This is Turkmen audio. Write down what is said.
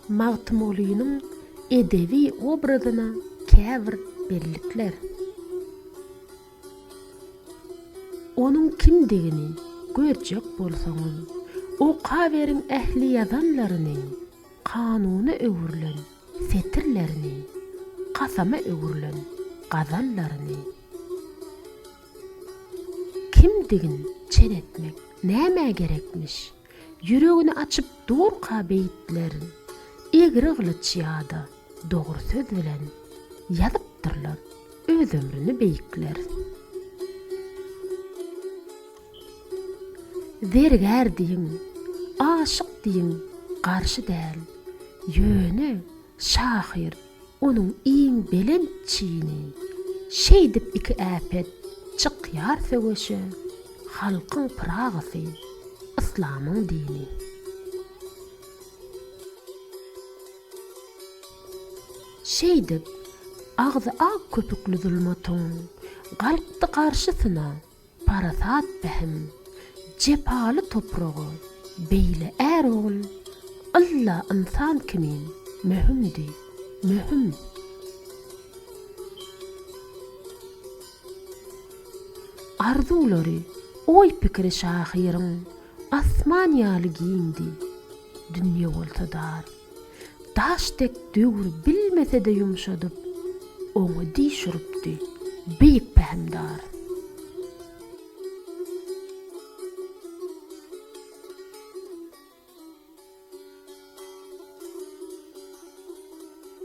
Magtymgulynyň edebi obrazyna käbir bellikler. Onuň kimdigini görjek bolsaňyz, okaweriň ähli ýazanlaryny, kanuna öwrülen setirlerini, kasama öwrülen gazallaryny. Kimdigin çen etmek nämä gerekmiş? Ýüregini açyp durka beýtler, egri gylyç ýa-da dogry söz bilen ýazypdyrlar öz ömrüni beýikler. Zergär diýiň, aşyk diýiň garşy däl, ýöne şahyr Onuň iň belent çini. Şeýdip iki äpet çykýar söweşe, Halkyň Pyragysy, yslamyň dini. Şeýdip, agzy ak köpükli zulmatyň Galkdy garşysyna Parasat-pähim, jepaly topraga beýle är ogul ylla ynsan kimin möhümdi, möhüm. Arzuwlary, oý-pikiri şahyryň asman ýaly giňdi, dünýe bolsa dar. Daş dek döwür bilmese-de ýumşadyp, oňa diş urupdy beýik pähimdar.